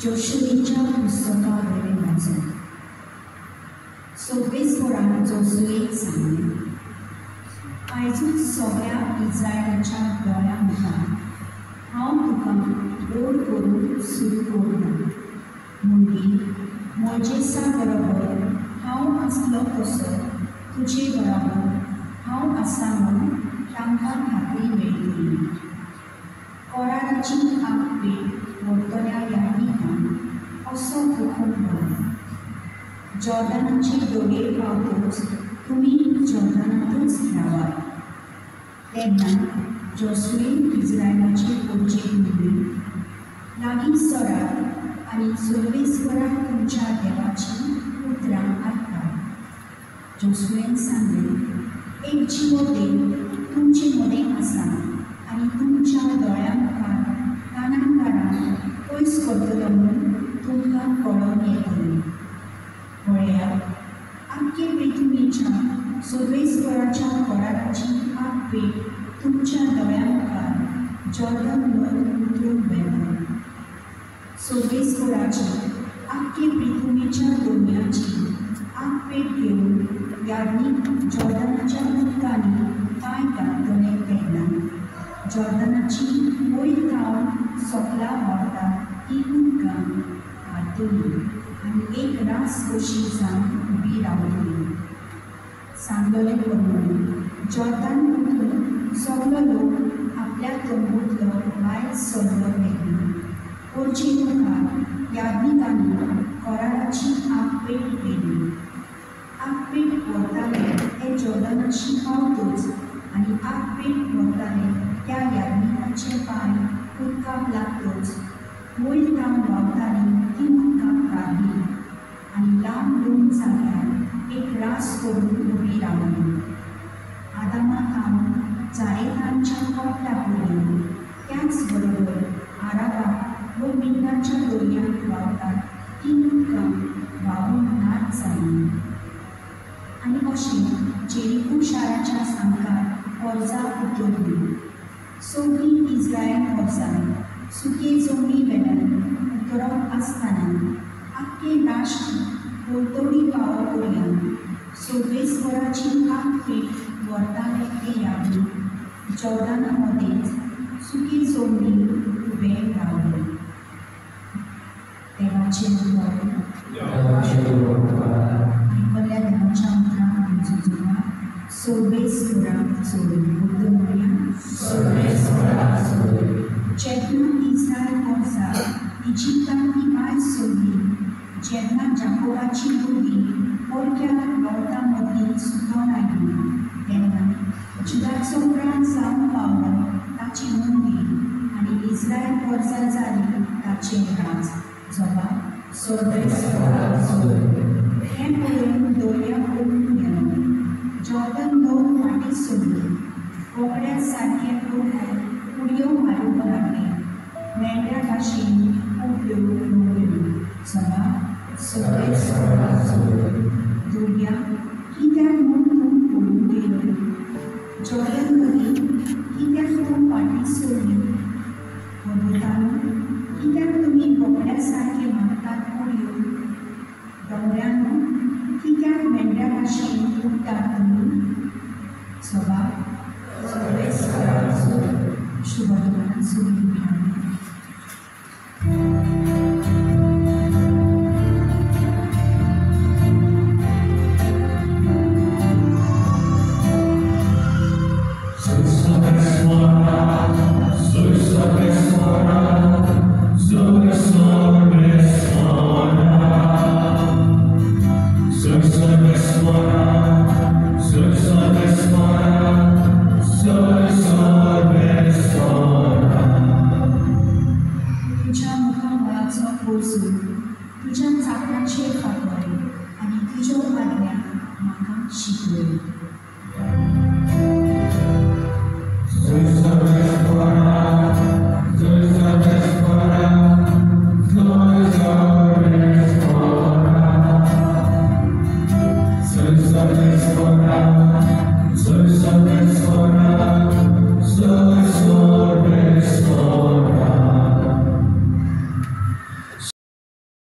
जोशुएच्या पुस्तका वयलें वाचन. सर्वेस्परान जोशुएक सांगलें, आयजूच सगळ्या इस्रायलाच्या दोळ्यां मुखार हांव तुका गोड करूंक सुरू करता. म्हणगीर मोजेसा बरोबर हांव आसलो तसो तुजे बरोबर हांव आसा म्हूण तांकां खात्री मेळटली. कोराराची आगपेट व्हरतल्या याज्ञिकांक असो हुकूम दिलो, जॉर्दनाचे दोगेर पावतच तुमी जॉर्दनांतच रावात. तेन्ना जोशुएन इस्रायलाचे पोरचेक म्हणलें, लागीं सरात आनी सर्वेस्पराक तुमच्या देवाचीं उतरां आयकात. जोशुएन सांगलें, एक जिवो देव तुमचे मदें आसा आनी तुमच्या दोळ्यां मुखार कानांकारांक पयस करतलो म्हूण तुमकां कळोन येतलें. पळयात, आख्खे पृथ्वीच्या सर्वेस्पराच्या कराराची आगपेट तुमच्या दोळ्यां मुखार जॉर्दन न्हंय उतरून वेता. सर्वेस्पराची आख्खे पृथ्वीच्या दोनयाची आगपेट घेवन याज्ञीक जॉर्दनाच्या उदकांनी पांय घालतले तेन्ना जॉर्दनाची वयर थावन सकला व्हांवता ती उदकां हाडटली आनी एक रास कशी जावन उबी रावतली. सांगलेले प्रमाणे जॉर्दन उतरून सगलो लोक आपल्या तंबूंतलो भायर सरलो तेन्ना पोरचे मुखार याज्ञिकांनी कराराची आगपेट केली. आगपेट व्हरताले ते जॉर्दनाशी पावतच आनी आगपेट व्हरताले त्या याज्ञिकांचे पांय उदकाक लागतच वयर थावन व्हांवताली ती उदकां काडली आनी लांब दोन जाग्यार एक रास करून उबी रावली. आदामा थावन जारेतांच्या कोपला पर्यंत, त्याच बरोबर आराबा व मिन्नाच्या दर्यांत व्हांवतात ती उदकां व्हांवून नाच जाली. आनी अशें जेरिको शाराच्या सामकार पोरसां उतरली. सगळीं इस्रायल पोरसां सुके जमनी वेल्यान उतरप आसतना आख्खें राष्ट्र पलतडी पावो पर्यंत सर्वेस्पराची आगपेट व्हरताले ते याज्ञीक जॉर्दना मदेंच सुके जमनीर उबे रावले. देवाचें उतर. आयकल्ल्या देवाच्या उतरांक आमचो जवाब सर्वेस्पराक सोडून. म्हणया, जेन्ना इस्रायल पोरसां इजिप्तांत ती भायर सरली, जेन्ना जाकोबाची भुरगीं परक्या लोकां मदीं सुटोन आयली, तेन्ना जुदाचो प्राण जावन पावलो ताची मुंडी आनी इस्रायल पोरसां जाली ताचें राज. जवाब सर्वेस्पराक सोडून. हें पळोवन दर्या पळून गेलो. जॉर्दन न्हंय फाटीं सरली. बोकड्या सारके लोक उडयो मारूंक लागले, मेंढ्या भाशेन उडल्यो लोळ्यो. जवाब सर्वेस्पराक सोडून. दर्या कित्याक म्हूण तूं पळून गेलो? जॉर्दन नदी कित्याक तूं फाटीं सरली? पर्वतांनो कित्याक तुमी बोकड्या सारके मारतात उडयो? दोंगरांनो कित्याक मेंढ्या भाशेन उडटात तुमी? जवाब सर्वेस्पराक सोडून. शुभवर्तमान सुरू. तुज्या चाकराचेर फांतोय आनी तुज्यो आज्ञा म्हाका शिकय.